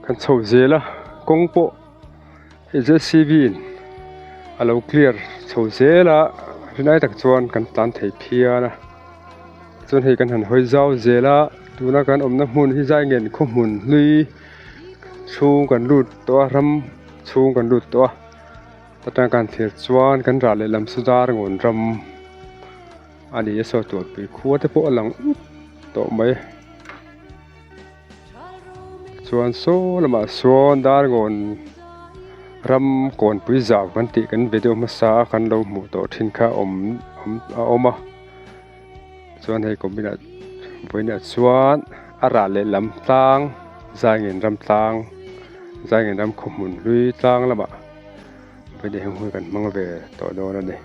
Kan chho zel a kawng pawh hei j c b in a lo clear chho zel a rinai tak chuan kan tlan thei phian a chuan hei kan han hawi zau zel a tuna kan awmna hmun hi zai ngen khaw hmun hlui chhung kan lut tawh a ram chhung kan lut tawh a atang kan thlir chuan kan rah leh lam chu dar ngawn ram a ni a saw tualpui khua te pawh a lang up tawh mai. Chuan saw lamah sawn Darngawn ram kawnpui zau kan tih kan video hmasa a kan lo hmuh tawh thin kha a awm a awm a chuan hei kuminah vawiinah chuan a rah leh lam tlang Zaingen ram tlang Zaingen ram khaw hmun hlui tlang lamah vawiinah hian hun kan hmang ve tawh dawn a ni.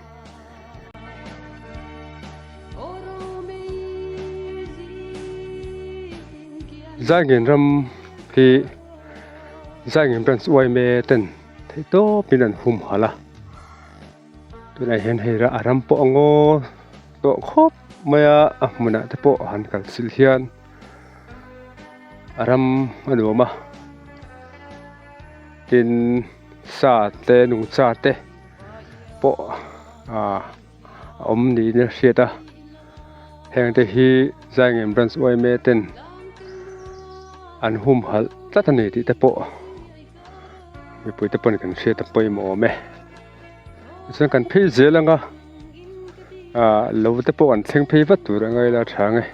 Zaingen ram hi Zaingen branch uaime ten theih tawpin an hum halh a tunah hian hei a ram pawh a ngaw tawh khawp mai a a hmunah te pawh han kal chilh hian a ram a nuam a tin sa te nungcha te pawh ah a awm niin a hriat a heng te hi Zaingen branch yma ten an humhalh tlat a ni tih te pawh mipui te pawn kan hriat a pawimawh awm e tichuan kan phei zel ang a ah lo te pawh an thleng phei vat tur a ngaila tha ang e.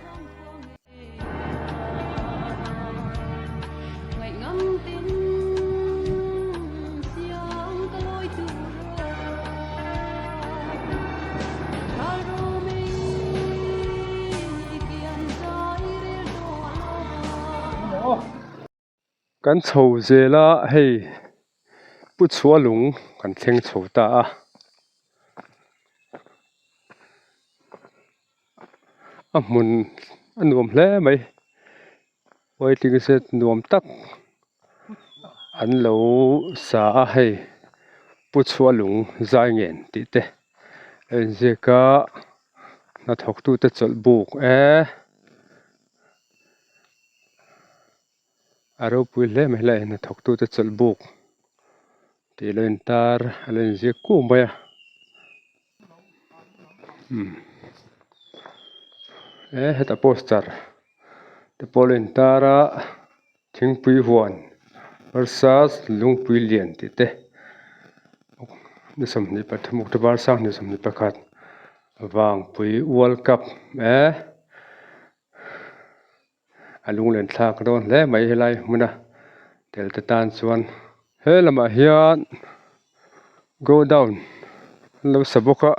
Kan chho zel a hei pu chhuah lung kan thleng chho ta a. A hmun a nuam hle mai waiting shed nuam tak an lo sa a hei pu chhuah lung zai ngen tih te a inziak a hnathawk tute chawlh buk e. A ropui hle mai hlai hnathawk tute chawlh buk tih alo intar a lo inziak kuau mai a umm e hetah poster te pawh a lo intar a thingpui huan versus lungpui lian tih te ni 23 October 2021 vangpui world cup e. A lunglen thlak dawn hle mai helai hmuna tel te tan chuan he lamah hian go down an lo sa bawk a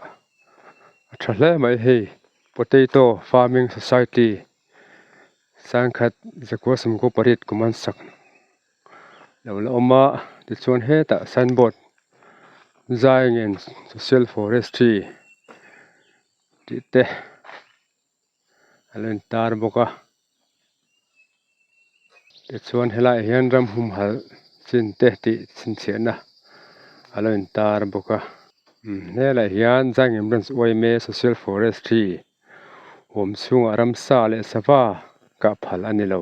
a tha hle mai hei potato farming society sangkhat zakua sawmkaw pariat kum an sak lo la awm a tichuan hetah signboard Zaingen social forestry tih te. A lo intar bawk a tichuan helaiah hian ram humhalh chin te tih chhinchhiahna a lo intar bawk a umm helaiah hian Zaingen Branch yma Social Forestry awm chhungah ramsa leh sava kah phal a ni lo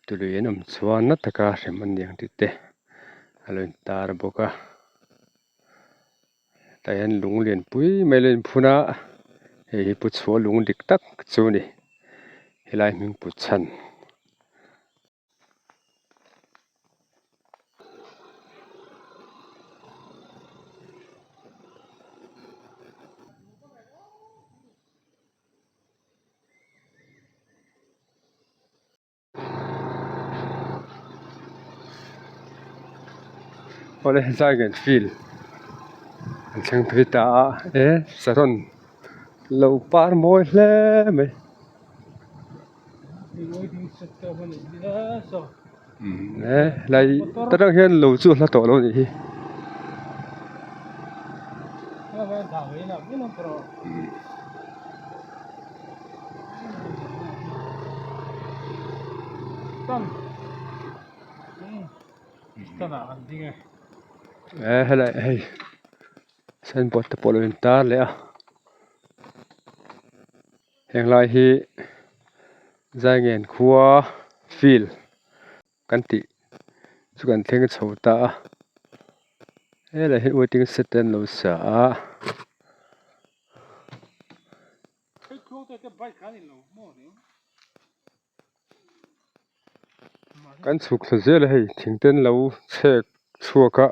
tului an awm chuan na taka hrem a ni ang tih te a lo intar bawk a. Tah hian lung lian pui mai lo inphun a Hei hi pu chhuah lung dik tak chu a ni helai hming put chhan. Awle Zaigan field an thleng phei ta a e saron lo par mawi hle mai e helai ta tang hian lo chu a hla tawh lo a nih hi. E helai hei signboard te pawh a lo in tar leh a heng lai hi Zaingen khua field kan tih chu kan thleng chho ta a helai hi waiting shed te an lo sa a. Kan chhuk thla zel a hei thing ten lo chhek chhuak a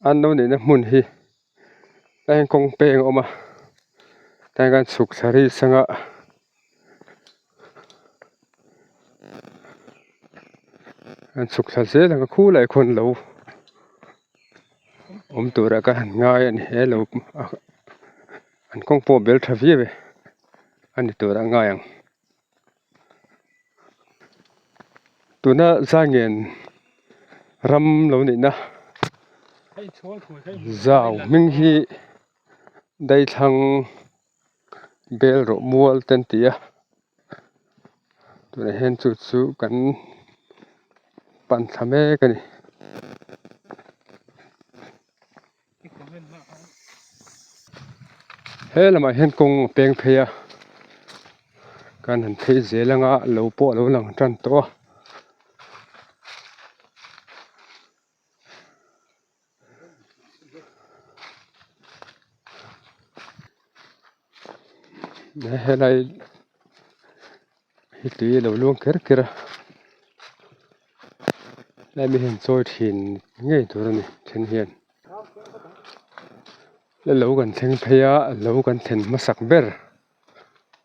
an lo neihna hmun hi a hian kawng peng a awm a tah hian kan chhuk thla ri sang a an chhuk thla zel ang a khulai khawn lo awm turah ka han ngai a ni he lo an kawng pawh a bel tha viau e a ni turah a ngai ang tuna Zaingen ram lo nihna zau hming hi daithlang bel rawh mual te an ti a tunah hian chu chu kan pan thla mek a ni. He lamah hian kawng a peng phei a kan han phei zel anga lo pawh a lo lang tan tawh a. Helai hi tui a lo luang kher kher a helai mi hian chawi thin ngei tur a ni then hian lo kan thleng phei a lo kan thlen hmasak ber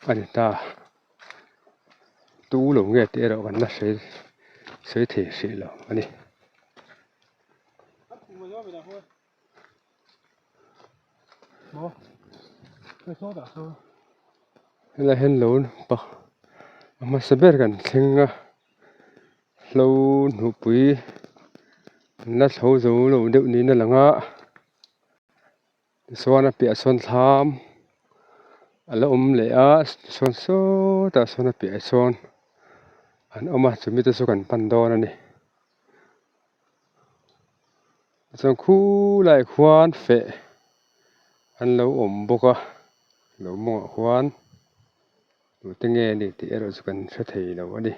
a ni ta tu lo nge tih erawh kan la sawi sawi thei hrih lo a ni. Helai hian lo pa a hmasa ber kan thleng a hlo hnupui an la thlo zo lo deuh niin a lang a tichuan a piahah sawn thlam a la awm leh a tichuan sawtah sawn a piahah sawn an awm a chumi te chu kan pan dawn a ni. Chuan khulaiah khuan feh an lo awm bawk a lo mawngah khuan tute nge a nih tih erawh chu kan hre thei lo a ni.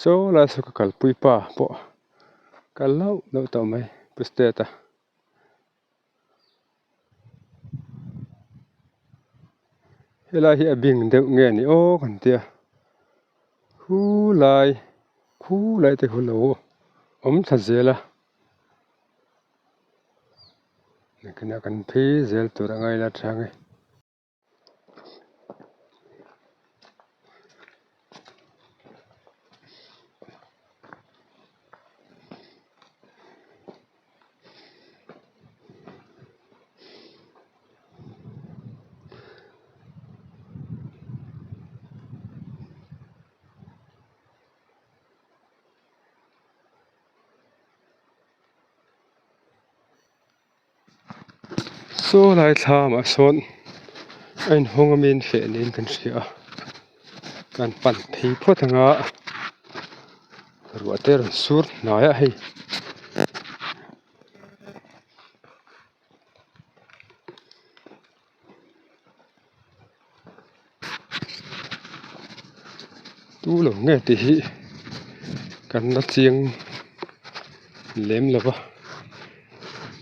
Saw lai saw ka kalpui pa pawh kal lauh lauh tawh mai pu state a. Helai hi a bing deuh nge ni aw kan tia khulai khulai te khu lo awm thla zel a nakinah kan phei zel tur a ngaila chang e. Saw lai thlamah sawn A inhawng a mi in feh niin kan hria a kan pan phei phawt ang a ruah te a rawn sur hnai a hei. Tu lo nge tih hi kan la chiang lem lo va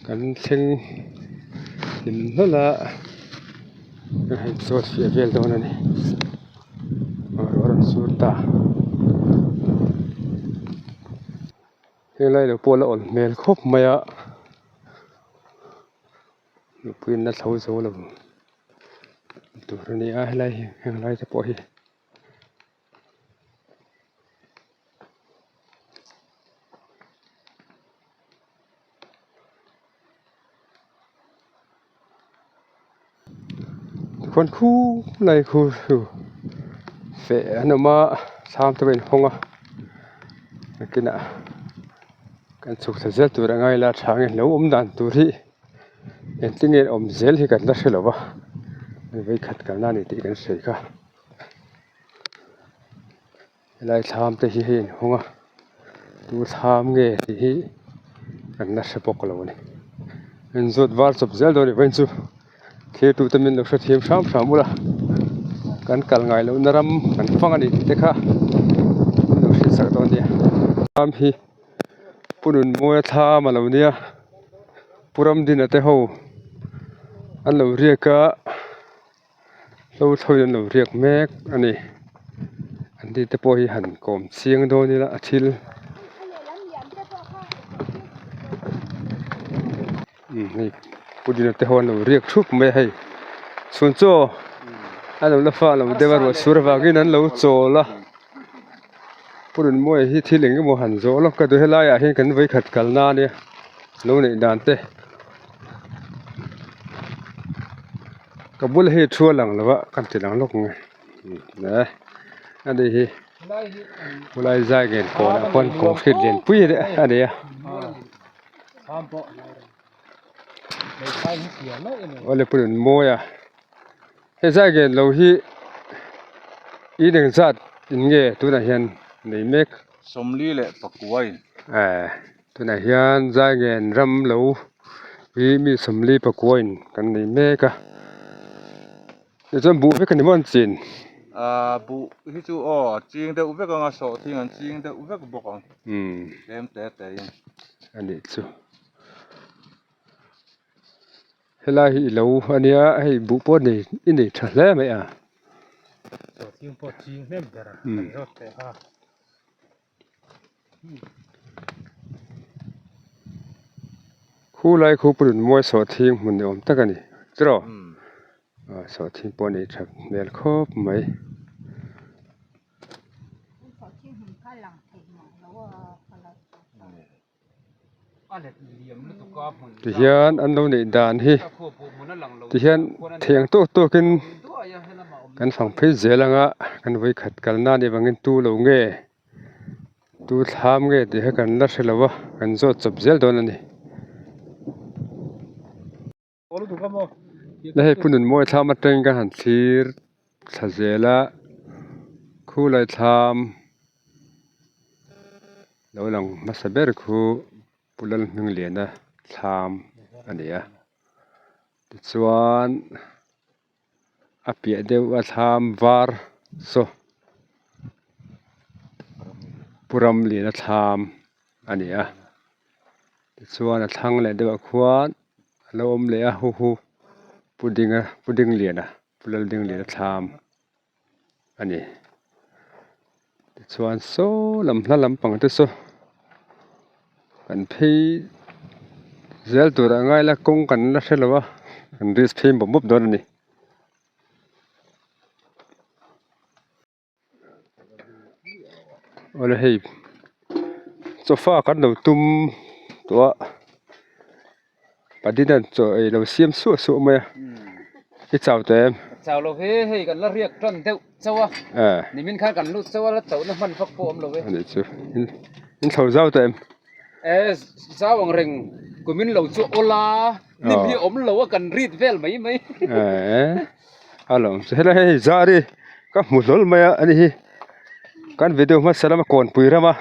kan thleng hlim hlawlh a kan han chhuat fiah vel dawn a ni a rawn sur ta. Helai lo pawh la awn hmel khawp mai a mipui an la thlo zo lo tur a ni a helai hi heng lai te pawh hi. Tikhuan khulai khu chu feh an awm a thlam te pawh a inhawng a nakinah kan chhuk thla zel tur a ngai la tha nge lo awm dan tur hi engtin nge awm zel hi kan la hre lo va vawikhat kalna a ni tih kan sawi kha. Helai thlam te hi hei an hawng a tu thlam nge tih hi kan la hre bawk lo a ni an zawt var chawp zel dawn a nih pawhin chu thlir tute min lo hrethiam hram hram ula kan kal ngai lohna ram kan fang a ni tih te kha min lo hriat sak dawn nia thlam hi pu Nunmawia thlam a lo nia pu Ramdina te ho an lo riak a. Hlo thlawin an lo riak mek a ni an ni te pawh hi han kawm chiang dawn ila a thil umm hei pudina te ho an lo riak thup mai a hei chhun chaw an lo la fa lo deuh a ruah sur avangin an lo chawl a purun mawi hi thil eng emaw han zawh lawk ka duh helaiah hian kan vawikhat kalna ania lo neih dan te. Ka bul hi thu a lang lo a ka ti lang lawk nge eh a ni hi khulai zai ngen kawnah khuan concrete lian pui a nei a. Awle pawh in mawi a he zai ngen lo hi in engzat in nge tunah hian nei mek. 44 in. Eh. Tunah hian Zaingen ram lo hi mi 44 in kan nei mek a tichuan buh vek a ni maw an chin? Ahh buh hi chu aw a ching deuh vek ang a sawhthing an ching deuh vek bawk ang tlem te te in. A nih chu helai hi i lo a nia hei buh pawh nei i nei tha hle mai a. Sawhthing pawh ching hnem ber a kan zawt teh a. Khu lai khu pawh mawi sawhthing hmun ni awm tak a ni tiraw ah sawhthing pawh a nei that hmel khawp mai. Tihian an lo neih dan hi tihian thei ang tawk tawk in kan fang phei zel ang a kan vawikhat kalna anih vangin tu lo nge tu thlam nge tih kha kan la hre lo a kan zawt chawp zel dawn a ni. Hei pu Nunmawi thlam atangin ka han thlir thla zel a khulai thlam lo lang hmasa ber khu Pu Lalhmingliana thlam a ni a tichuan a piah deuh a thlam var saw Pu Ramliana thlam a ni a tichuan a thlang leh deuhah khuan a lo awm leh a hu hu Pu Dinga Pu Dingliana Pu Laldingliana thlam a ni tichuan saw lam hla lampang te saw kan phei zel tur ah ngai la kawng kan la hre lo a kan risk phei mawp mawp dawn a ni. Awle hei sofa kan lo tum tawh a Padina'n chaw ei lo siam suah suah mai a i chau teh em? Chau lo he hei kan la riak tan deuh chauh a nimin khan kan lut chauh a la chauhna hman vak pawh a awm lo e. Anih chu in thlo zau teh em? E zau ang reng kumin lo chu awla hnim hi awm lo a kan rit vel mai mai. A lo awm chu helai hei zar hi ka hmu hlawl mai a ani hi kan video hmasa lama kawnpui rama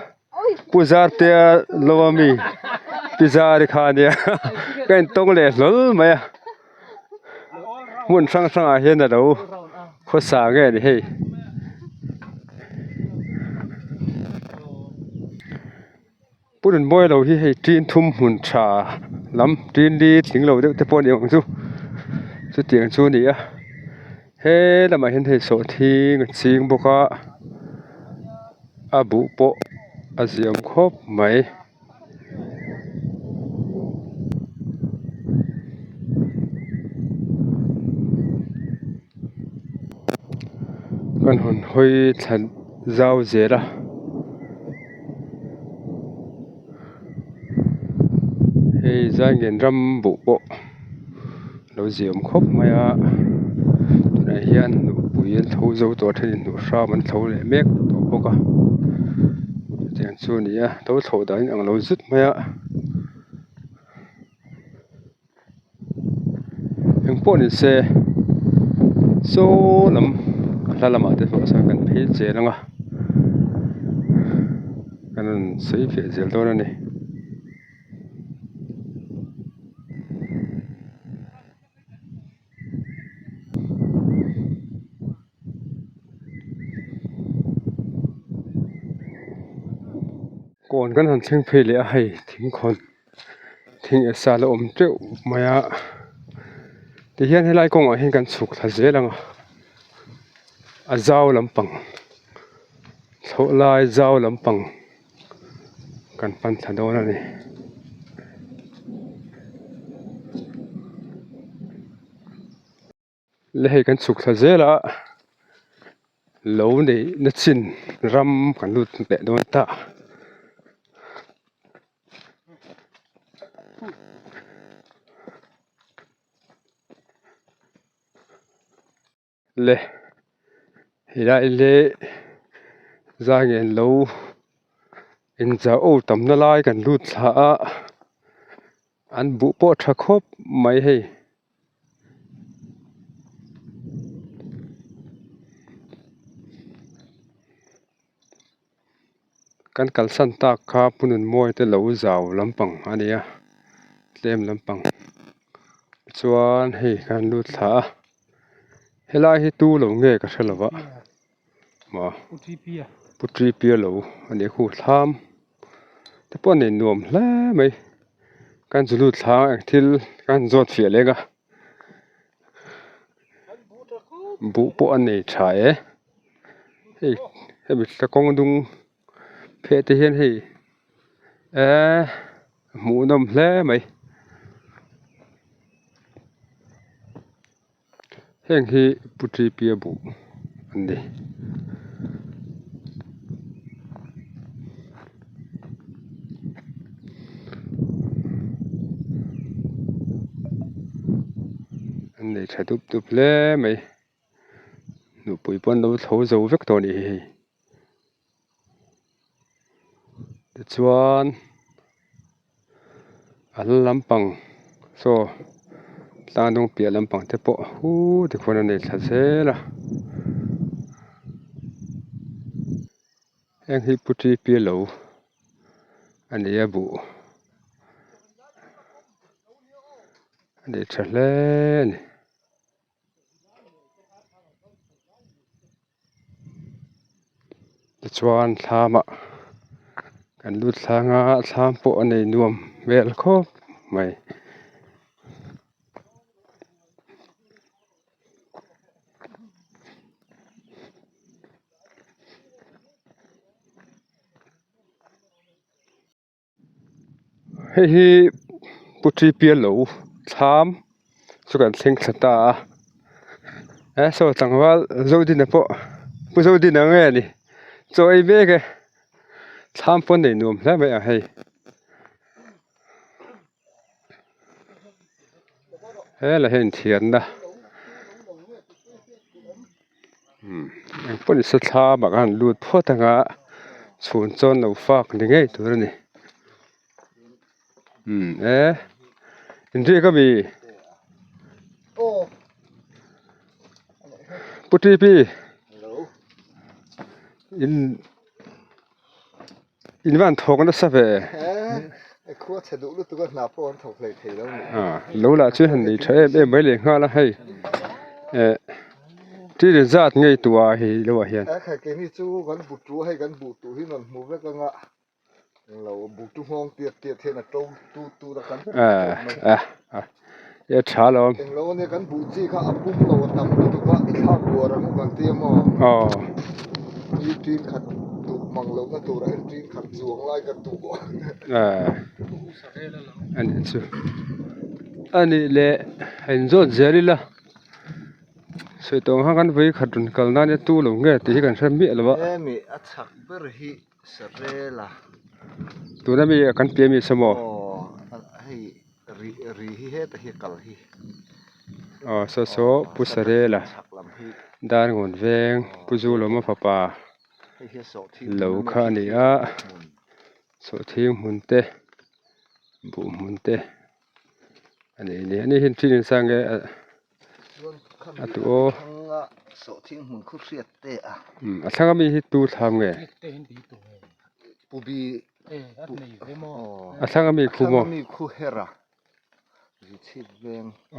pu zartea lo a mi pi zari kha ania ka intawng leh hlawl mai a hmun hrang hrangah hian a lo khawsa nge a ni hei. Pu Rinmawia lo hi hei tin thum hmun tha lam tin li tling lo deuh te pawh a ni ang chu chutiang chu a ni a he lamah hian hei sawhthing a ching bawk a a buh pawh a ziam khawp mai. Kan hawn hawi thla zau zel a. Hei Zaingen ram buh pawh lo ziam khawp mai a tunah hian nupui an tho zo tawh a thenin hnuh hram an tho leh mek tawh bawk a chutiang chu a ni a to thlawh dan in ang lo zut mai a engpawh ni se saw lam a hla lamah te pawh sawn kan phei zel ang a kan rawn sawi fiah zel dawn a ni. Kawn kan han thleng phei leh a hei thingkhawn thing eh sa la awm teuh mai a tihian helai kawngah hian kan chhuk thla zel ang a a zau lampang thlawh lai zau lampang. Kan pan thla dawn a ni. Le hei kan chhuk thla zel a lo neih na chin ram kan lut leh dawn ta. Le helai leh zangen lo inzah aw tamna lai kan lut thla a an buh pawh a tha khawp mai hei. Kan kalsan tak kha Pu Nunmawi te lo zau lampang a ni a tlem lampang chuan hei kan lut thla a helai hi tu lo nge ka hre lo va maw Pu Ṭipia lo a nih khu thlam te pawh a nei nuam hle mai kan zu lut thla a eng thil kan zawt fiah leng a buh pawh a nei tha e. Hei hemi thla kawng dung pheh te hian hei eee hmuh nawm hle mai heng hi putri pia buh an ni. An nei tha dup dup hle mai. Nupui pawh an lo tho zo vek tawh a nih hi hei tichuan a hla lampang saw tlang dung piah lampang te pawh huu tikhuan a nei thla zel a heng hi putri pialo a ni a buh a nei tha hle a ni. Tichuan thlamah kan lut thlang a thlam pawh a nei nuam hmel khawp mai. Hei hi putri pial lo thlam chu kan thleng thla ta a he saw tlangval Zodina pawh Pu Zodina nge a ni chaw ei mek e thlam pawn nei nuam hle mai ang hei hela hian inthiarna umm engpawh nise thlam ah khan lut phawt anga chhun chuan lo fak ni ngei tur a ni umm e inriak ami. Pu TP in in van thawk nasa ve lo lah chu han nei tha em em mai leh nghal a hei eh thil zat ngei tua hei lo ah hian. E tha lo anih chu anih leh a inzawt zel ila sawi tawh ang khan kan vawi khat rawn kal nan hian tu lo nge tih hi kan hre miah lo a. Sarela. Tuna mi kan piah mi saw maw? Aw hei ri ri hi heta hi kal hi. Aw saw saw Pu Sarela Darngawn veng Pu Zulawma fapa lo kha a ni a sawhthing hmun te buh hmun te a nei a ni ani hian thil insa nge a tu aw a thlang ami hi tu thlam nge a thlang ami khu maw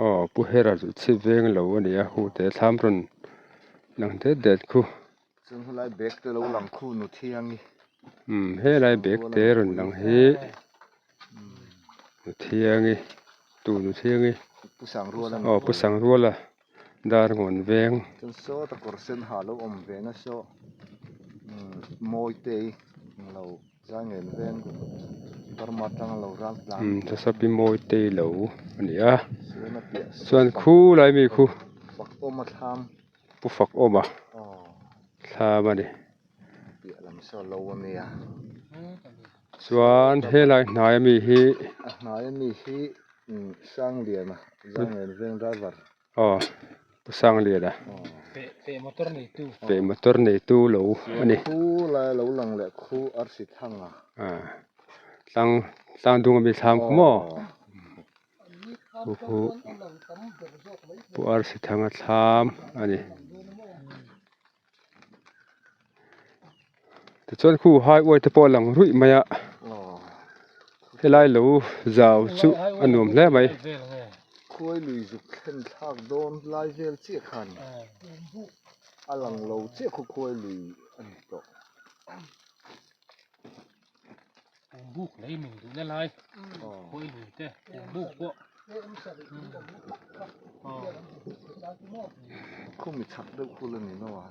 aw pu hera chu chhip veng lo a ni a hu te thlam rawn lang det det khu helai bag te rawn lang hi. Nuthiangi tu Nuthiangi aw Pu Sangruala Darngawn veng. Chuan sawta kawr sen ha lo awm ve na saw Mawitei lo Zaingen veng Burma atanga lo ral tlan. Umm Sasapi Mawitei lo a ni a chuan khu lai mi khu Fakawma thlam Pu Fakawma thlam a ni. Piah lam saw lo a nia. Chuan helai hnai ami hi. A hnai ami hi Sangliana Zanglian veng driver. Aw Pu Sangliana. Peh motor neitu. Peh motor neitu lo a ni. Khu lai a lo lang leh khu arsi thang a. Tlang tlang dung ami thlam khu maw. Pu khu Pu arsi thang a thlam a ni. Tichuan khu highway te pawh a lang ruih mai a helai lo zau chu a nuam hle mai. Khuai lui zuk thlen thlak dawn lai vel chiah khan a lang lo chiah khu khuai lui a ni tawh. Buk lei min duhna lai khuai lui te buk pawh. Khumi chhak deuh hul a ni no a.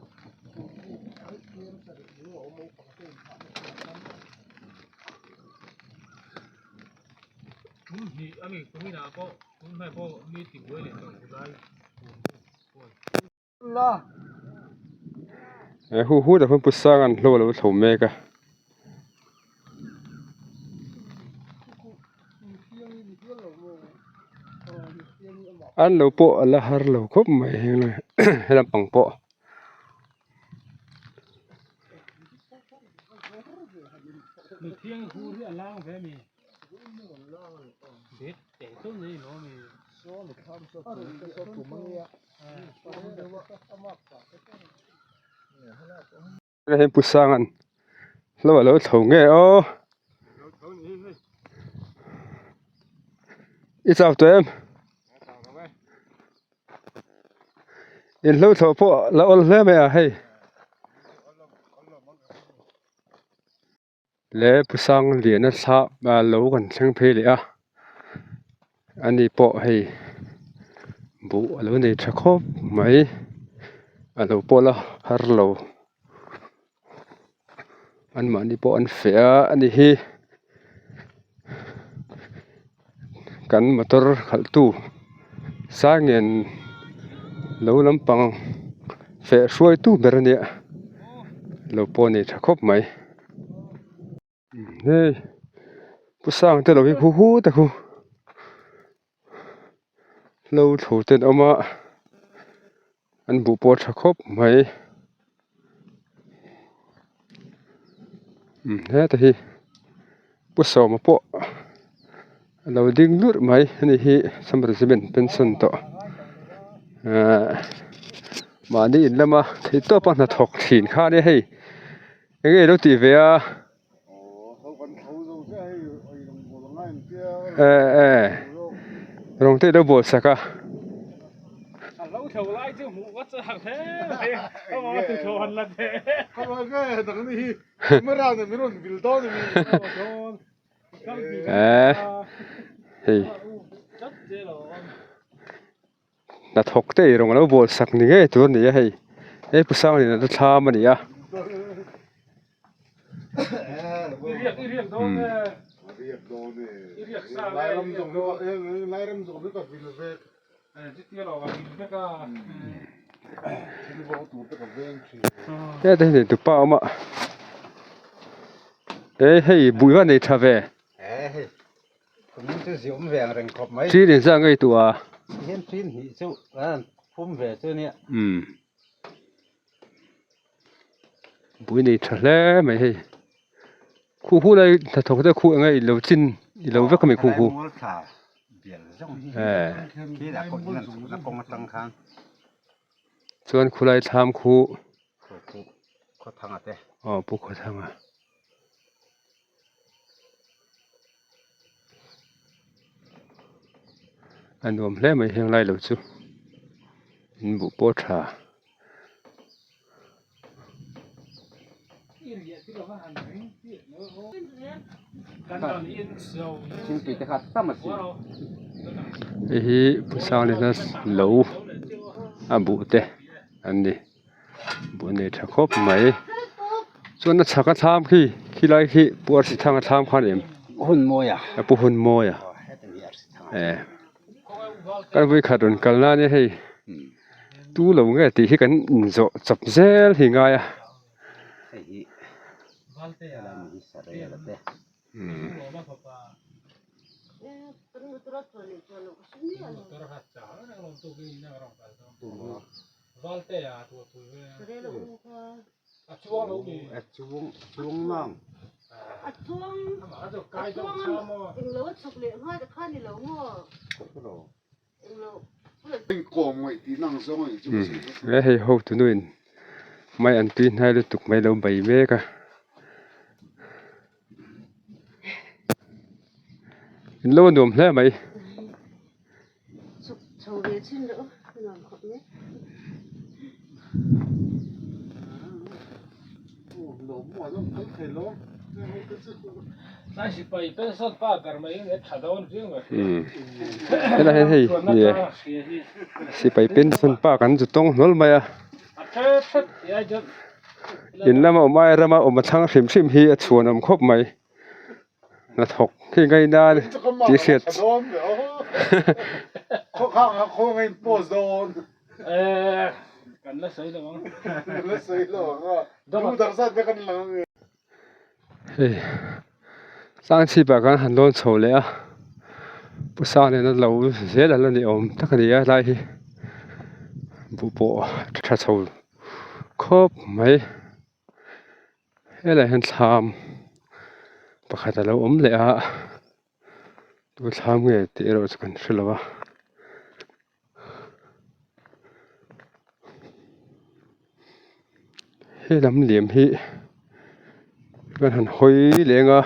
Tum hnih a mi kum inah pawh tum hmai pawh mi ti buai leh tawh khulai kum buk He hu hu tak hian Pu Sanga'n hlo a lo thlo mek a. An lo pawh a la har lo khawp mai heng lai he lampang pawh. Hei Pu Sanga'n hlo a lo tho nge aw i chau tawh em in hlo thlawh pawh la awl hle mai a hei. Le Pu Sangliana thla ah lo kan thleng phei leh a ani pawh hei buh a lo nei tha khawp mai a lo pawh la har lo anmahni pawh an feh a ani hi kan motor khalh tu Sanglian lo lampang feh hruai tu ber a nia lo pawh a nei tha khawp mai hei pu sang te lo hi khu hu te khu hlo thlo te an awm a an buh pawh a tha khawp mai heta hi pu sawma pawh a lo ding lurh mai ani hi assam regiment pension tawh ahh. Mahni in lama theihtawpa hnathawk thin kha ania hei eng nge ilo tih ve a eh eh rawng te ilo bawl sak a. Eh hei hnathawk te eirawng alo bawl sak ni ngei tur a ni a hei he pu sang lian a thlam a ni a heta hi neitupa a awm a eh hei buh hi a nei tha ve. Ṭin inzah ngei tawh a. Umm buh nei tha hle mai hei. Khu hu lai hnathawk te khu enge ilo chin ilo vek ami khu khu eh chuan khulai thlam khu aw pu khawthanga. A nuam hle mai heng lai lo chu in buh pawh a tha. Hei hi Pu Sangliana lo a buh te an ni buh nei tha khawp mai chuan a chhak a thlam khi khilai khi Pu Arsithanga thlam kha a ni em Pu Hunmawia eh. Kan vawikhat rawn kal na ania hei tu lo nge tih hi kan inzawh chawp zel hi ngai a. He hei ho tunuin mai an tui hnai lutuk mai lo bei mek a in lo nuam hle mai. Helai hian hei nia sipai pension pa kan zu tawng hlawl mai a in lama awm ai rama awm a thlang hrim hrim hi a chhuanawm khawp mai. Hnathawk hi ngai nan tih hriat Hei tlang chhip ah khan han lawn chho leh a pu sang nena lo zel an la ni awm tak a ni a helai hi buh pawh tha chho khawp mai. Helai hian thlam pakhat a lo awm leh a tu thlam nge tih erawh chu kan hre lo a. He lam liam hi kan han hawi leng a.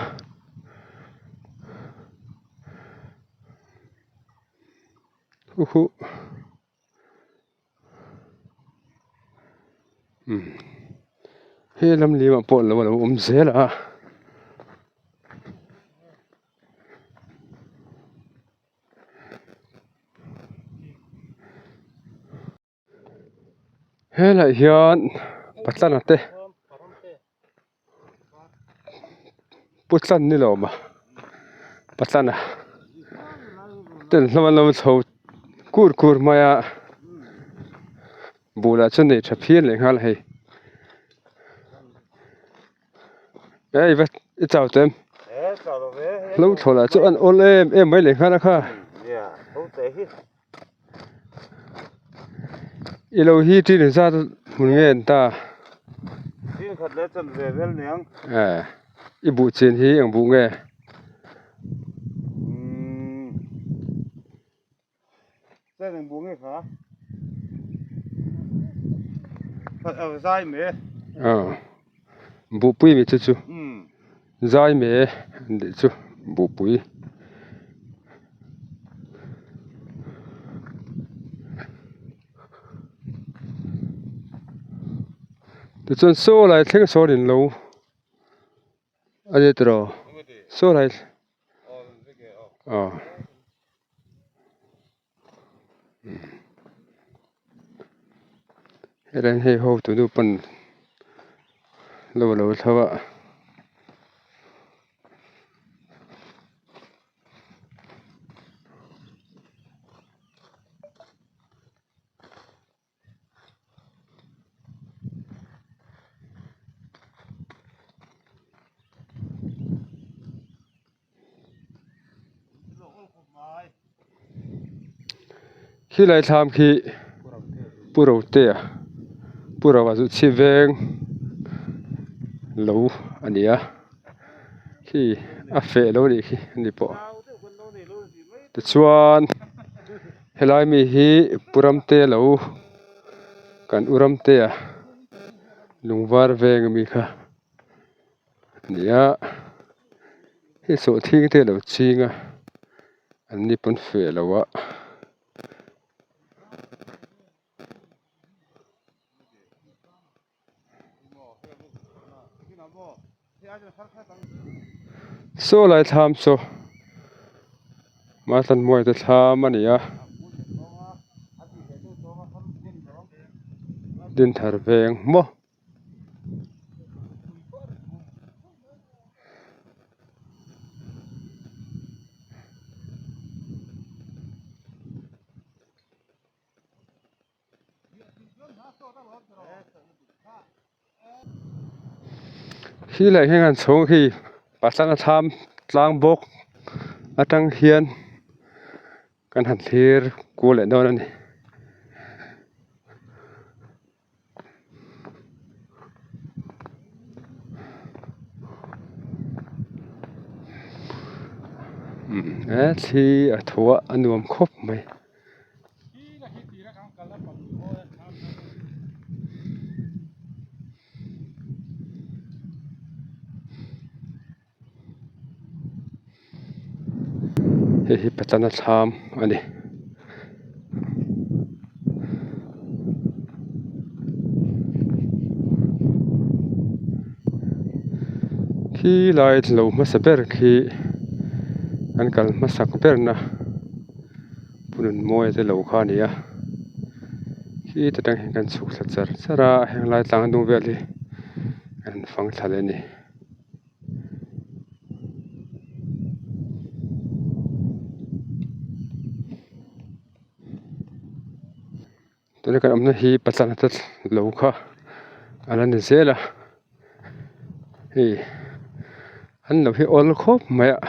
Huhh. Umm he lam lim ah pawh lo a lo awm zel a. Helaiah hian Patlana te Pu tlan ni lo maw Patlana ten hlawm an lo chho kur kur mai a bulah chuan nei tha phian leh nghal a hei ei va i chau teh em hlo thlawh lah chu an awl em em mai leh nghal a kha. I lo hi ṭin zat hmun nge an ta? Ṭin khat leh chan ve vel niang. Eh, i buh chin hi eng buh nge? Umm, chen eng buh nge kha? Zai me. Aw. Buhpui mi chu chu. Zai me an tih chu buhpui. Tichuan saw lai thleng sawn in lo a ni tawh saw lai aw. Hetiang hei ho tu nu pawn lo lo thlo a. Khi lai thlam khi Pu Rotea Pu Roa chu chhi veng lo a ni a khi a feh lo a nih khi a ni pawh tichuan helai mi hi Pu Ramtea lo kan u Ramtea lungvar veng ami kha. Nia hei sawhthing te alo ching a an ni pawn feh lo a. Saw lai thlam saw Mahlanmuai te thlam a ni a Dinthar veng maw. Khi leh hian an chhung khi pasal a thlam tlang bawk atang hian kan han thlir kual leh dawn a ni. He thli a tho a a nuam khawp mai. Hei hi patana thlam a ni. Khi lai lo hmasa ber khi an kal hmasak ber na Pu Nunmawia te lo kha a ni a khi ta tang hian kan chhuk thla char char a henglai tlang dung vel hi an fang thla leh a ni. Tuna kan awmna hi pachang te lo kha a la ni zel a hei an lo hi awl khawp mai a.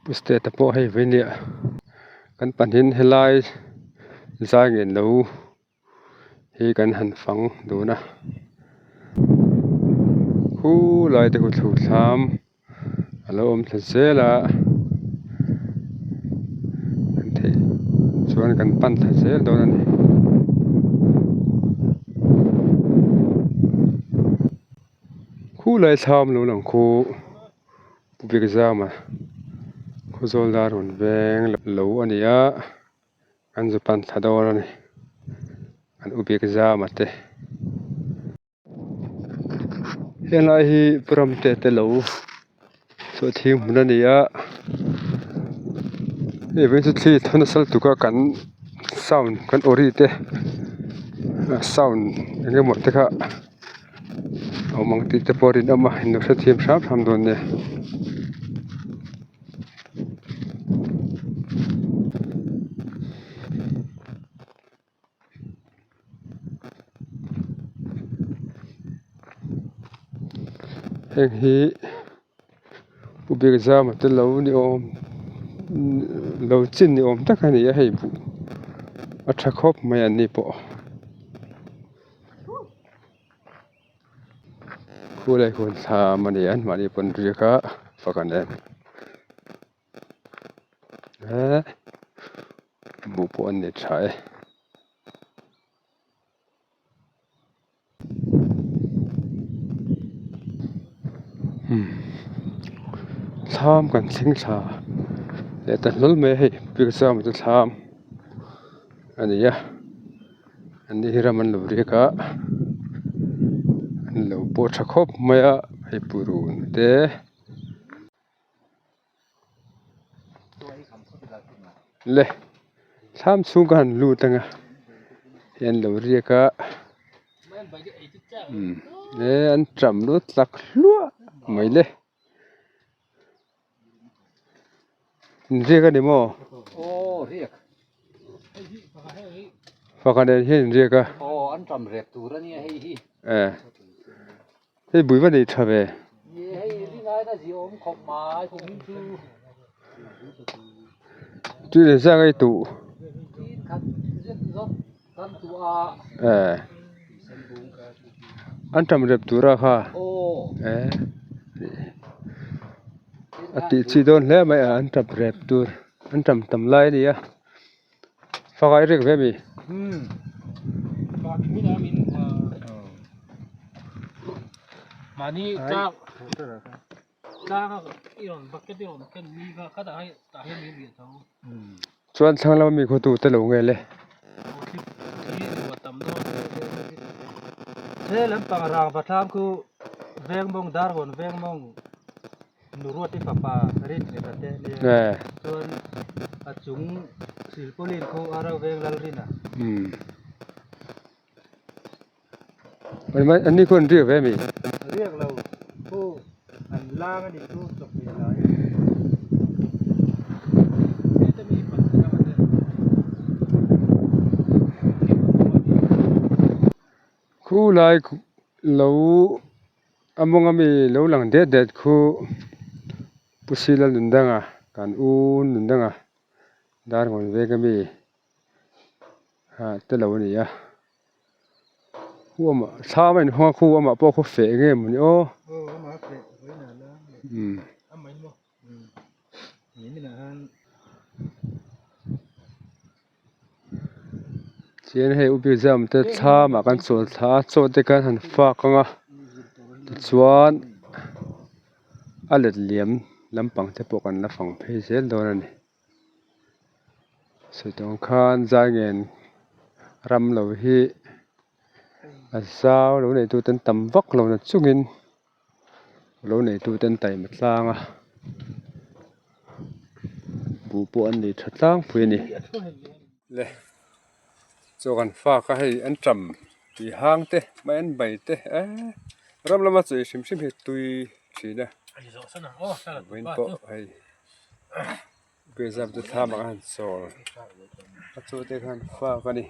Pu state a pawh hei vei nia kan pahnihin helai zai ngen lo hi kan han fang dun a khulai te khu thlam. A lo awm thla zel a kan theih chuan kan pan thla zel dawn a ni. Khulai thlam lo lang khu Pu Biakzama Khawzawl dar rawn veng lo a ni a kan zu pan thla dawn a ni an U Biakzama te. Helai hi pu Ramte te lo chawhthing hmun a ni a hei vawiin chu thli thawn nasa lutuk a kan sound kan ori te sound eng emaw te kha a awm ang tih te pawh a rinawm a in lo hrethiam hram hram dawn nia. Heng hi Pu Biakzama te lo ni awm lo chin ni awm tak a ni a hei buh a tha khawp mai an ni pawh. Khu leh hun thlam a ni a mahni pawn riak a fak an en eee buh pawh an nei tha e. Thlam kan thleng thla leh ta hlawl mai a hei biakzam chu thlam a ni a an ni hi ram an lo riak a an lo pawh tha khawp mai a hei purun te. Le thlam chhung ka han lut ang a hei an lo riak a umm e an ṭam lut tlak hluah mai le in riak a ni maw pakhat nen hian in riak a e. Hei bui va nei tha ve. Tui leh zang ei tuh. Eh. An tam rep tur a kha. Eh. A tih chi dawn hle mai a an tam rep tur. An tam tam lai a nia. Fak ai rek ve mi. Mahni tlang tlang i rawn bucket i rawn ken mi kha khatah hian tah hian min riah tho. Chuan thlang lama mi khawtu te lo nge le. He lampang rangva thlam khu vengmawng darhawn vengmawng Nuruati fapa rin nghet a te nia chuan a chung silpauline khaw a ro veng lal rin a. An ni khaw an riak ve mi? Riak lo khu an lang a nih chu chawhmeh lai. Khu lai lo A mawnga mi lo lang det det khu Pu Sila Nundanga kan u Nundanga Darngawn veng ami ah te lo a ni a khu amah thlam a inhawng a khu amah pawh khu feh nge mawni aw umm. Chuan hei upi zam te thlam ah kan chawl thla a chaw te khan han fak ang a tichuan a let liam lampang te pawh kan la fang phei zel dawn a ni sawi tawng khan zai ngen ram lo hi a zau lo nei tu ten tam vak lo na chungin. Lo neitu ten taima tlang a buh pawh an nei tha tlangpui a ni. Le chaw kan fak a hei an tam tui hang te mai an bai te eee ram lama chawi hrim hrim hi tui thin a vawiin pawh hei pizza chu thlam ah khan chawl a chaw te khan fak a ni.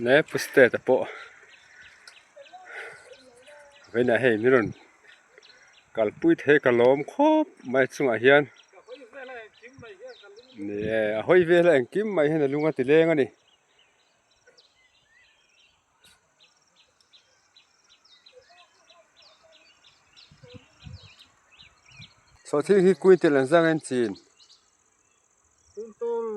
Ne pu state ah pawh vawiinah hei min rawn kalpui thei ka lawm khawp mai chungah hian ni e a hawi vel a engkim mai hian a lung a ti leng a ni. Sawhthing hi kui tel an zang en chin. Quintal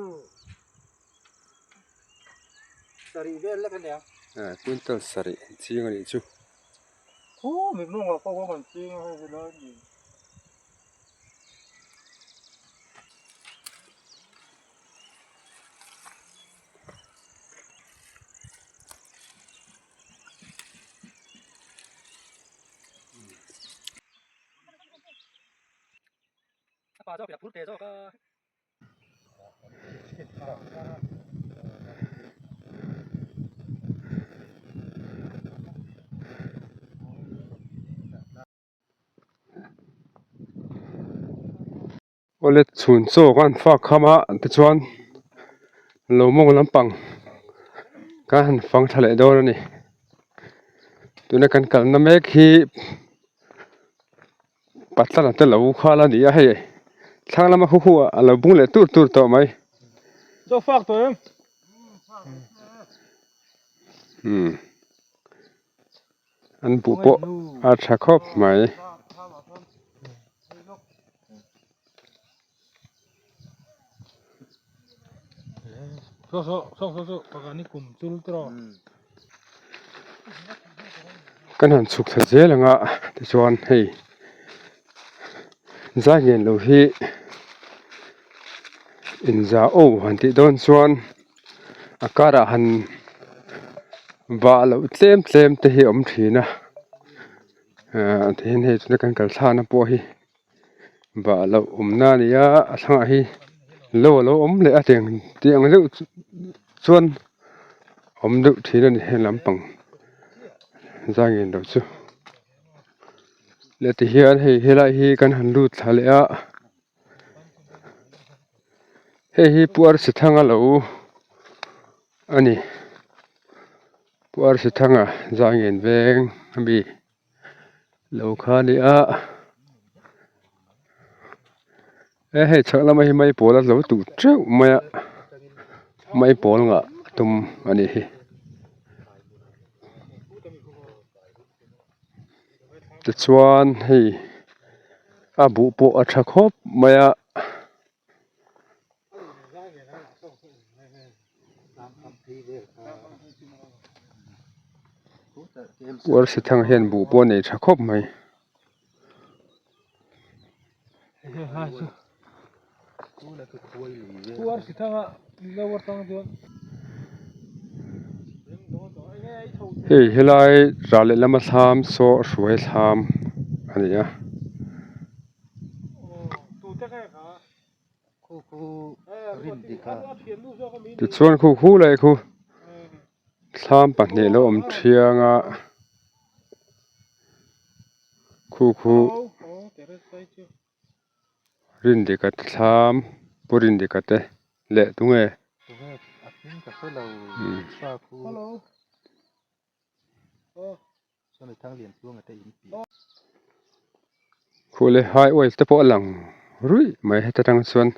sarih vel lek a nia. Eh quintal sarih an ching a nih chu. Khu mit mawngah pawh kawng kan ching a hei helai ni. Awle chhun chaw kan fak kham a tichuan lo mawng lampang kan han fang thla leh dawn a ni tuna kan kalna mek hi Patlana te lo khal a ni a hei thlang lama hu hu ah a lo bung leh tur tur tawh mai. Chaw fak tawh em? Umm an buh pawh a tha khawp mai. Kan han chhuk thla zel ang a tichuan hei zai lian lo hi inza aw han tih dawn chuan a karah han vah loh tlem tlem te hi a awm thin a ah tihian hei tuna kan kal thlakna pawh hi. Vah loh awmna a ni a a thlangah hi lo a lo awm leh a tiang tih ang deuh chuan awm deuh thin a ni heng lampang zai ngen lo chu leh tihian hei helai hi kan han lut thla leh a hei hi puar si thang a lo a ni puar si thanga zai ngen veng ami. Lo kha a ni a he hei chhak lama hi maipawl a lo tuh teuh mai a maipawl ngah a tum a nih hi tichuan hei a buh pawh a tha khawp mai a. Puar si thang hian buh pawh a nei tha khawp mai. Hei helai ral lehlam a thlam saw hruai thlam a ni a. Tichuan khu khu leh khu thlam pahnih lo awm thiang a khu khu Rindika te thlam Pu Rindika te leh tunge. Khuh leh hai oil te pawh a lang ruih mai heta tang chuan.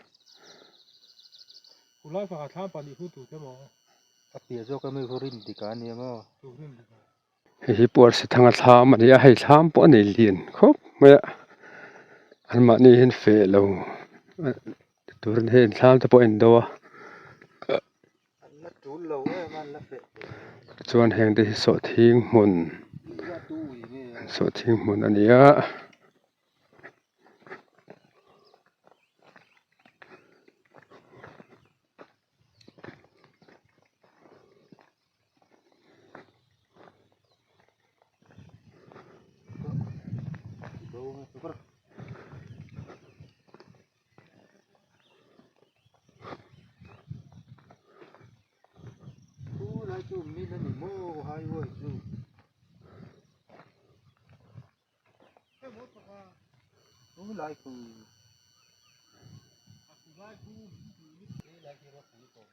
Hei hi puar si thanga thlam a ni a hei thlam pawh a nei lian khawp mai a anmahni hian feh lo turin hei thlam te pawh a in do a. Chuan heng te hi sawhthing hmun sawhthing hmun a ni a.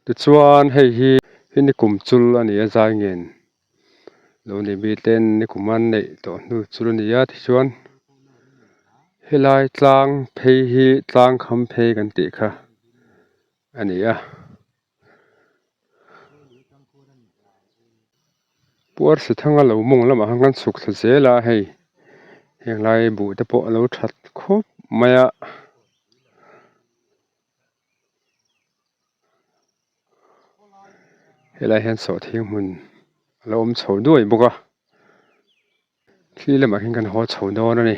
Tichuan hei hi hi ni kum chul a ni a zai ngen lo ni mi ten ni kum an neih tawh hnu chul a ni a tichuan helai tlang phei hi tlang kham phei kan tih kha a ni a. Puar si thanga lo mawng lamah khan kan chhuk thla zel a hei heng lai buh te pawh a lo that khawp mai a. Helai hian sawhthing hmun a lo awm chho duai bawk a thli lamah hian kan haw chho dawn a ni.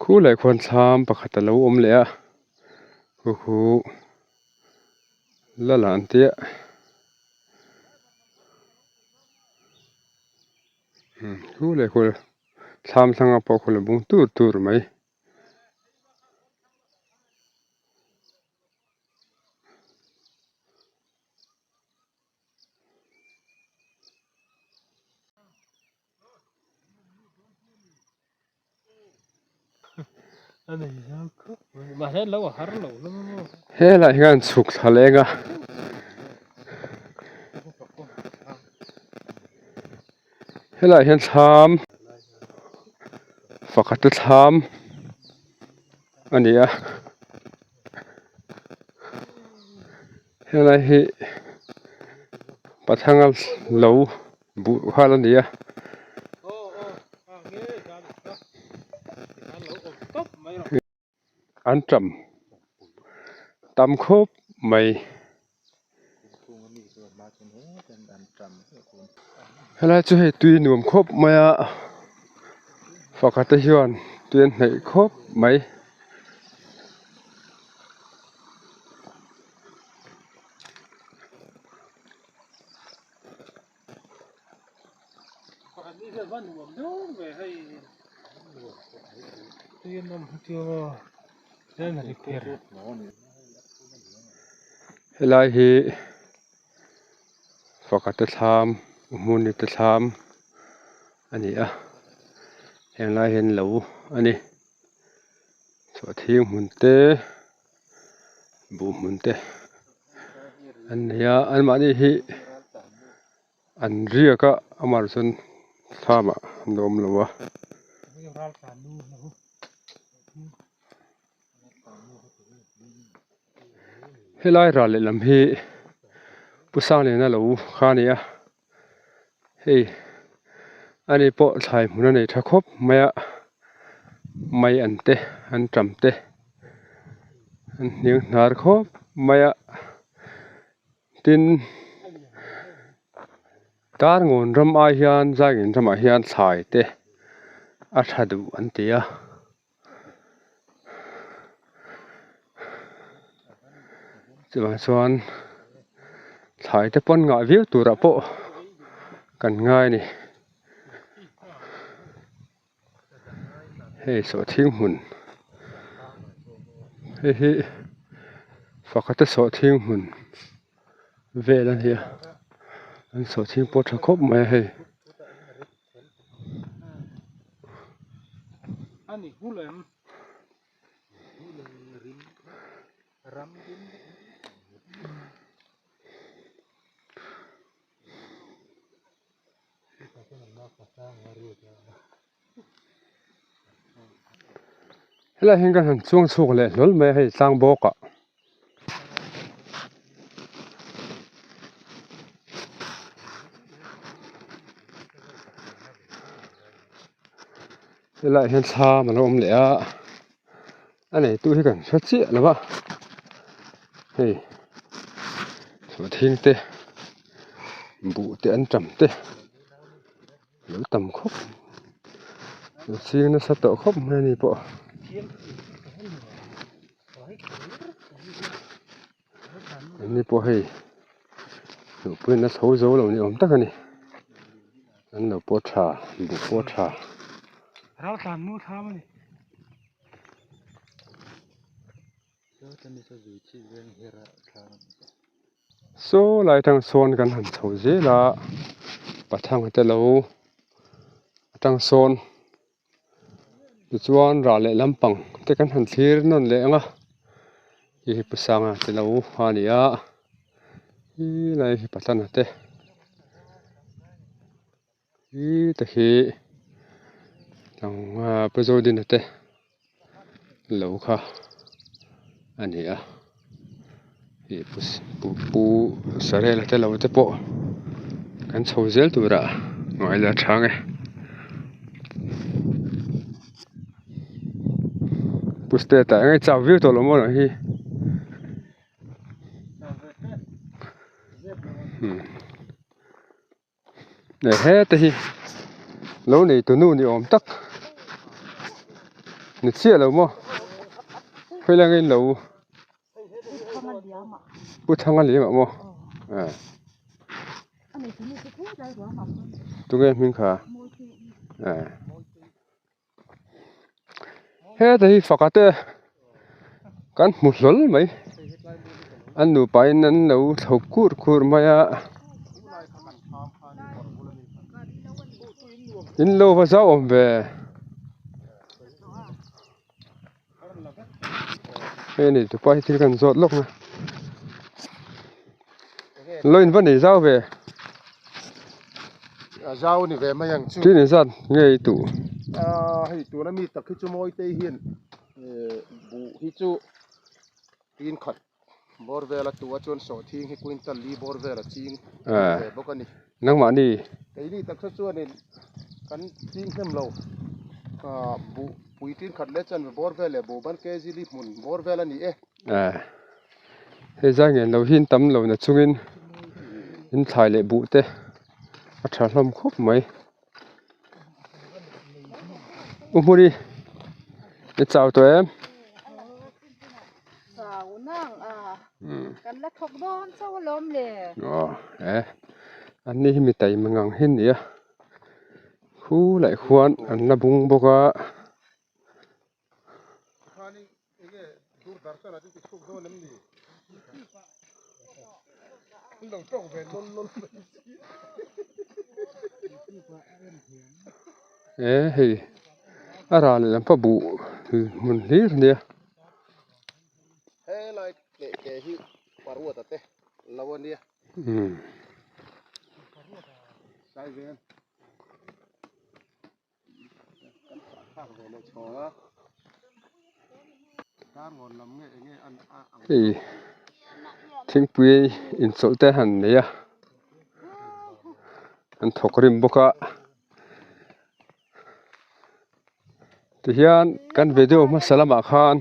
Khu leh khuan thlam pakhat a lo awm leh a khu khu la lan tia khu leh khu thlam thlanga pawh khu la bung tur tur mai. Helaiah hian chhuk thla leng a helaiah hian thlam pakhat te thlam a ni a helai hi pathanga lo buh nghal a ni a. An tam tam khawp mai. Helai chu hei tui nuam khawp mai a pakhat te hian tui an hnaih khawp mai. Helai hi pakhat te thlam hmun te thlam a ni a heng lai hian lo a ni chhuah hmun te. Buh hmun te an nei a anmahni hi an riak a amah chuan thlam ah an awm lo a. Helai ral lehlam hi Pu Sangliana lo kha a ni a hei ani pawh thlai hmun a nei tha khawp mai a mai an te an tam te an hniang hnar khawp mai a tin darngawn ram ai hian zaingen ramah hian thlai te a tha duh an ti a. Chuvang chuan thlai te pawn ngah viau turah pawh kan ngai a ni. Hei sawhthing hmun hei hi pakhat a sawhthing hmun vel a ni a an sawhthing pawh a tha khawp mai a hei. Helaiah hian ka han chuang chhuak leh hlawl mai a hei tlang bawk ah. Helaiah hian thlam a lo awm leh a a neitu hi kan hre chiah lo va hei thing te buh te an tam te lo tam khawp lo ching nasa tawh khawp mai a ni pawh. Anni pawh hei duhpuiin a chho zo lo ni awm tak a ni an lo pawh tha buh pawh tha. Saw lai atang sawn kan han chho zel a pathang te lo atang sawn. Tichuan rah leh lampang te kan han thlir nawn leh ang a hei hi pu sanga te lo a ni a helai hi patlana te hi te hi pu zodina te lo kha a ni a ih pu sarela te lo te pawh kan chho zel turah ngaih la chang e pu state ah eng nge chau viau tawh lo maw lah hi. Hete hi lo neitu nu ni awm tak ni chiah lo maw khawi langin lo pu thanga liam ah maw tunge hming kha Heta hi faka te kan hmu hlawl mai an nupa in an lo thlo kur kur mai a in lo va zau awm ve. Hei a ni tupa hi thil kan zawt lawk na. Lo in va nei zau ve. A zau ni ve mai ang chu. Tin zat nge i tuh? A hei tuna mi tak hi chu Mawitei hian buh hi chu tin khat bawr vela tuh a chuan sawhthing hi quintal li bawr vela ching ve bawk a ni. Nangmahni? Keini taksa chuanin kan ching hnem lo. Buh pui tin khat leh chuan bawr vel leh buh ban kg li hmun bawr vel a ni e. Hei zai ngen lo hi in tam lo na chungin in thlai leh buh te a tha hlawm khawp mai. U Hmuni i chau tawh em? Chau nang a, kan la thawk dawn chauh alawm le. Aw e, an ni hi mi taima ngang hi nia, khu laih khuan an la bung bawk a. E hei a ral leh lam pawh buh hmun hlir a nia. Hei thingpui inchawlh te han nei a an thawk rim bawk a tihian kan video hmasa lamah khan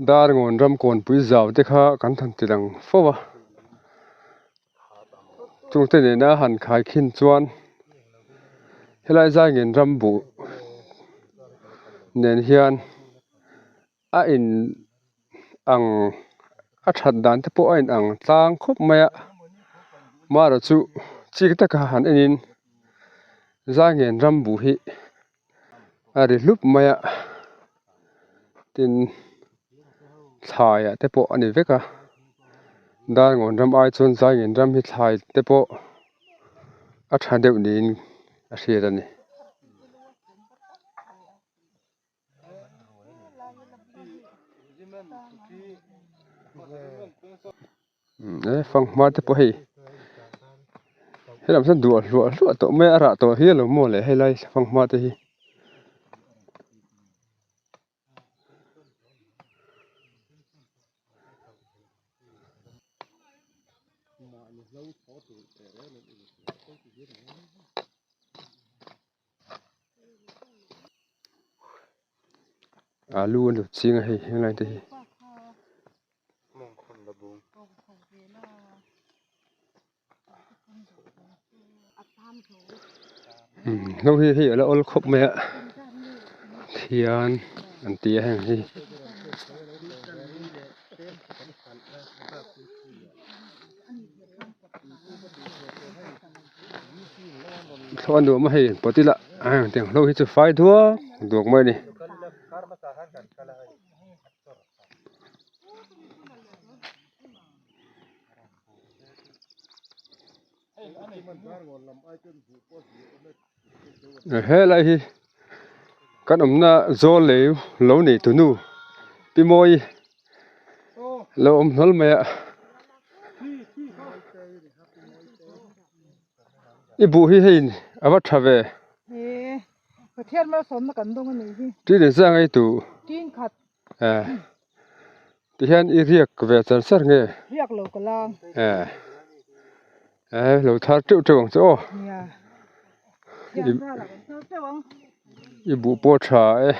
Darngawn ram kawnpui zau te kha kan han ti lang fo a chungte nena han khai khin chuan helai zaingen ram buh nen hian a in ang a that dan te pawh a in ang tlang khawp mai a marawh chu chik taka han en in zaingen ram buh hi. a ri hlup mai a tin thlai ah te pawh a ni vek a Darngawn ram ai chuan Zaingen ram hi thlai te pawh a tha deuh niin a hriat a ni. E fanghma te pawh hei helam sawn duah hluah hluah tawh mai a a rah tawh hial lo maw le helai fanghma te hi. Alu an lo ching a hei helai te hi. Hlo hi hei a la awl khawp mai a thian an ti a heng hi. Thlo a nuam a hei pawt ila tiang hlo hi chu fai duak duak mai a ni. Helai hi kan awmna zawl lei lo nei tunu pi mawi lo awm hlawl mai a i buh hi hei a va tha ve. Tin engzah nge i tuh? Eh tihian i riak ve char char nge? Riak lo ka lang. Eh eh lo thar teuh teuh ang che aw. Nia. Thian ral ah kan thar teuh ang. I buh pawh tha e.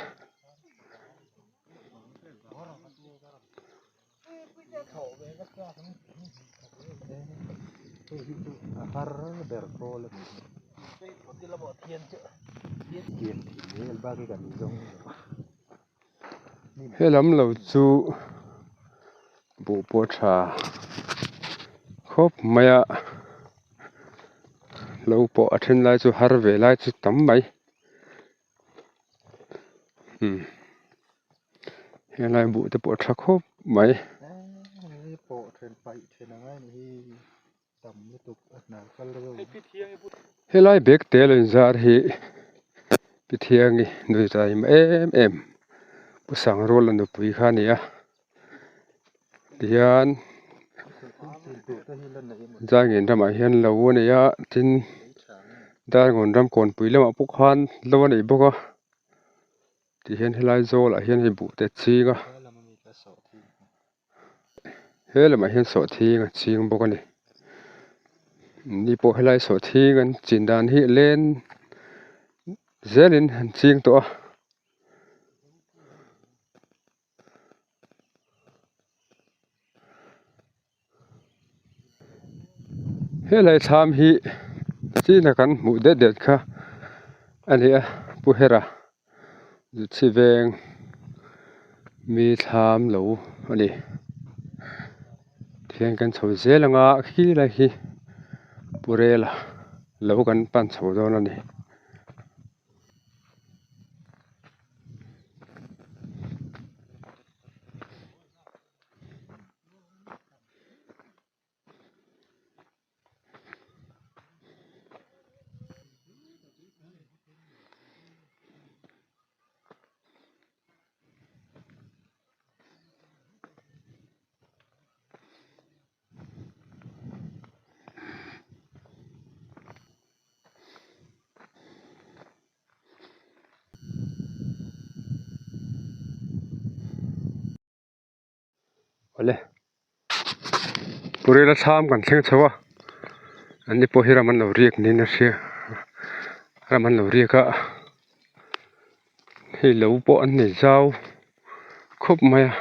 He lam lo chu buh pawh tha khawp mai a lo pawh a then lai chu har ve lai chu tam mai umm helai buh te pawh a tha khawp mai. Helai bag te lo inzar hi Pithiangi nui zai em em. Pu Sangruala nupui kha a ni a tihian Zaingen ramah hian lo a nei a tin Darngawn ram kawnpui lamah pawh khan lo a nei bawk a tihian helai zawlah hian hei buh te a ching a he lamah hian sawhthing a ching bawk a ni ni pawh helai sawhthing an chin dan hi len zelin an ching tawh a. Helai thlam hi china kan hmuh det det kha a ni a Pu Hera Zutsi veng mi thlam lo a ni tihian kan chho zel ang a khi lai hi Pu Rela lo kan pan chho dawn a ni. Awle Purela thlam kan thleng chho a an ni pawh hi ram an lo riak niin a hria ram an lo riak a hei lo pawh an nei zau khawp mai a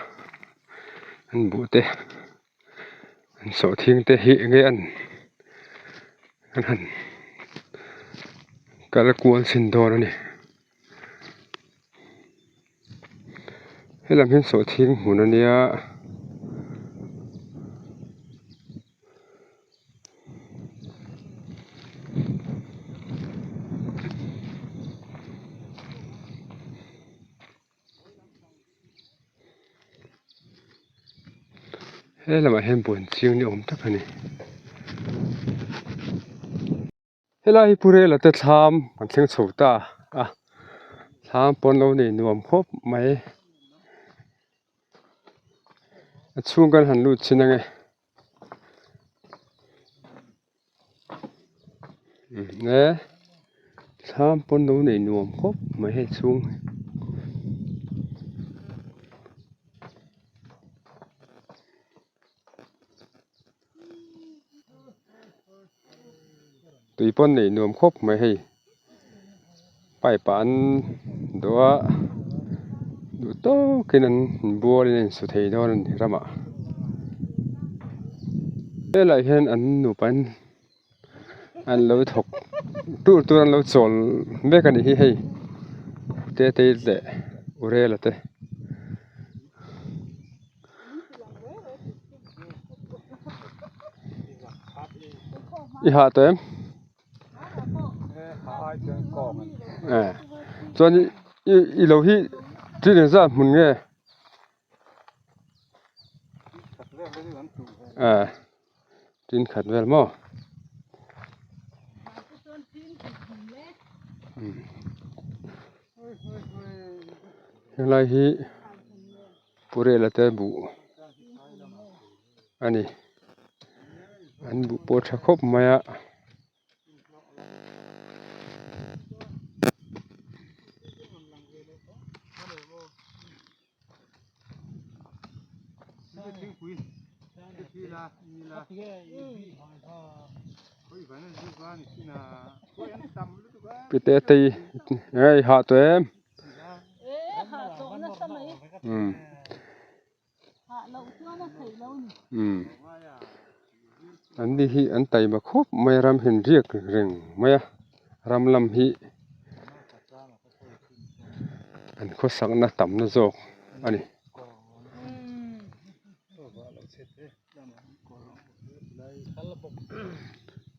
an buh te an sawhthing te hi eng nge an an han kal kual chhin dawn a ni helam hian sawhthing hmun a nia. He lamah hian buan chiang ni awm tak a ni helai hi Pu Rela te thlam an thleng chho ta a thlam pawn lo nei nuam khawp mai a chhung kan han lut chin ange e thlam pawn lo nei nuam khawp mai hei chhung hi. Tui pawn nei nuam khawp mai hei pipe ah an dawh a duh tawkin an inbualin an insu thei dawn a ni ramah helaiah hian an nupa in an lo thawk tur tur an lo chawl mek a nih hi hei Tetei leh Urela te. I hah tawh em? Eh chuan i i lo hi thil engzat hmun nge? Eh tin khat vel maw? Helai hi Purela te buh a ni an buh pawh a tha khawp mai a. Pite tei hei hah tawh em umm an ni hi an taima khawp mai a ram hi an riak reng mai a ram lam hi. An khawsakna tamna zawk a ni.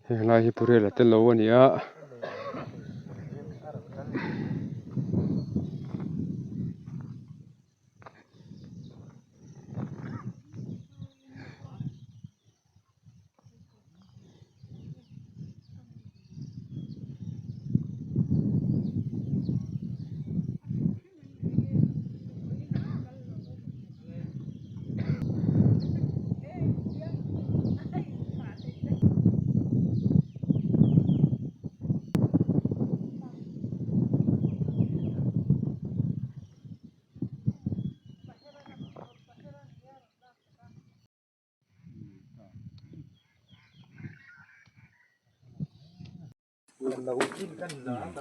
Heng lai hi Purela te lo a ni a.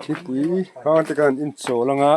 Thingpui hang te khan in chawl anga.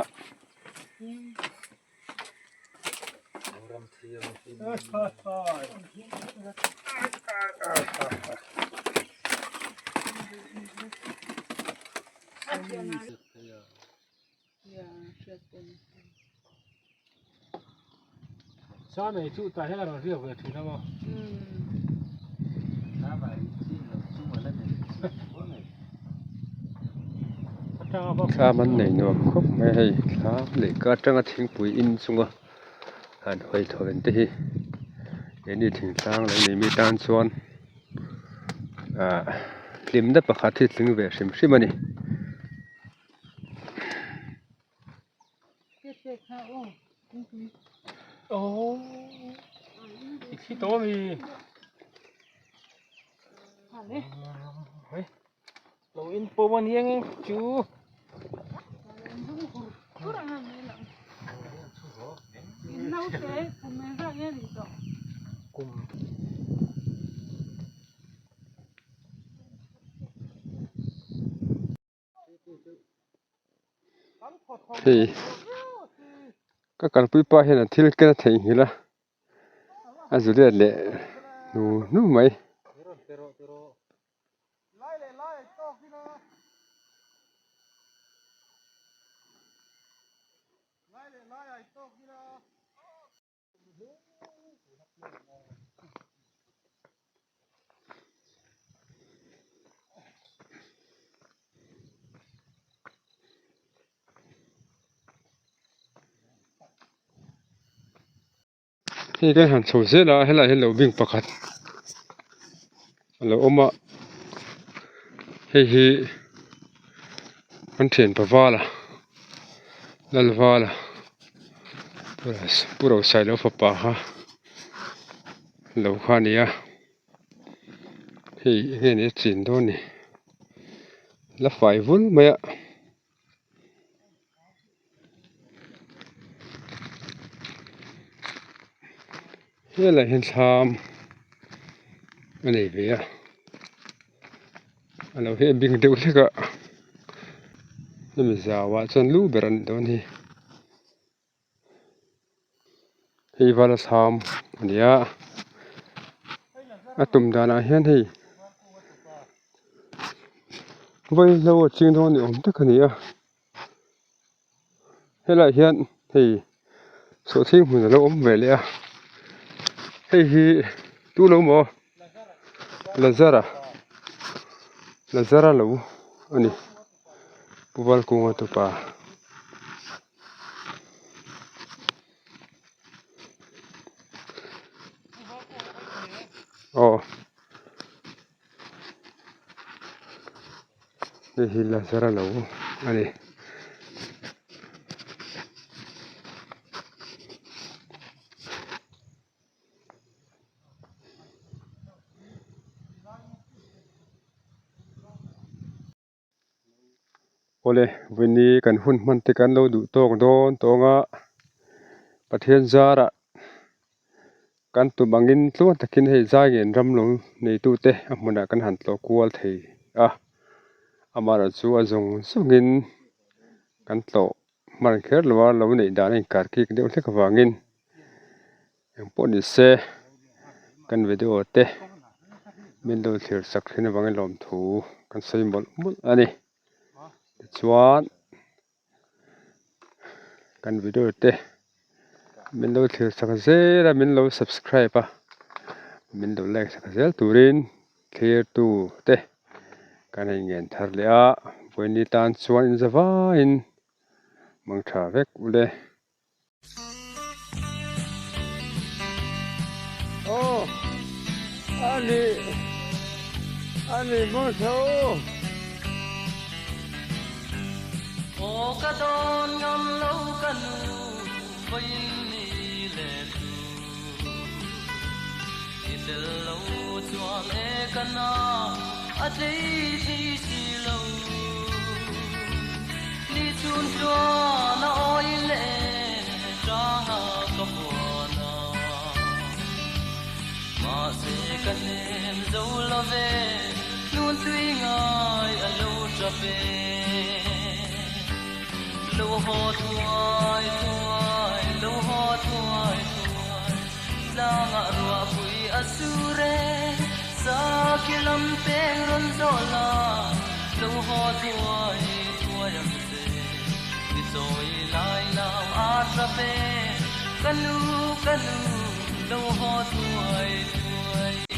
Thlam an nei nuam khawp mai a hei thlam leh ka atanga thingpui in chunga han hawi thaw ven te hi keini thingtlang lo nei mi tan chuan ahh hlimna pakhat hi tling ve hrim hrim a ni. Hei ka kalpui pa hian a thil ken a theihnghilh a a zu let leh hnu hnu mai. Hei kan han chho zel a helaiah hian lo bing pakhat a lo awm a hei hi an thianpa vala Lalvala Pu Rosailo fapa kha lo kha a ni a hei enge ni a chin dawn ni la fai vul mai a. Helaiah hian thlam a nei ve a a lo hi a bing deuh hlek a hemi zauah chuan lu ber a nih dawn hi hei vala thlam a ni a a tum danah hian hei vaihlo a ching dawn ni awm tak a ni a. Helaiah hian hei sawhthing hmun alo awm ve leh a hei hi tu lo maw Lazara Lazara lo a ni Pu Valkunga tupa. Aw. Hei hi Lazara lo a ni. Awle vawiini kan hun hman te kan lo duh tawk dawn tawng a Pathian zarah kan tum angin tluang takin hei zai ngen ram lo neitute a hmunah kan han tlawh kual thei a amaherawh chu a zawng zawngin kan tlawh hman kher lo a lo neih dan a inkar kik deuh hlek avangin Engpawh ni se kan video te min lo thlir sak thin avangin lawmthu kan sawi mawlh mawlh a ni tichuan kan video te min lo thlir sak zel a min lo subscribe a min lo like sak zel turin thlir tu te kan hei ngen thar leh a vawiin tan chuan inzavaiin mangtha vek ule. Aw ani ani maw tho. Aw ka dawn ngam lo ka nu vawiin ni leh tu I tel lo chuan e ka na a tlei thei si lo. Ni chhun chuan a awi leh tanga ka buan a, mahse ka hnem zo lo ve, hnun tui ngai a lo tap. trape Lo haw thuai thuai lo haw thuai thuai Tlangah ruahpui a sur e Sakhi lam peng rawn zawh la Lo haw thuai thuai ang che Ni chawi lai lam a trape Ka nu ka nu lo haw thuai thuai.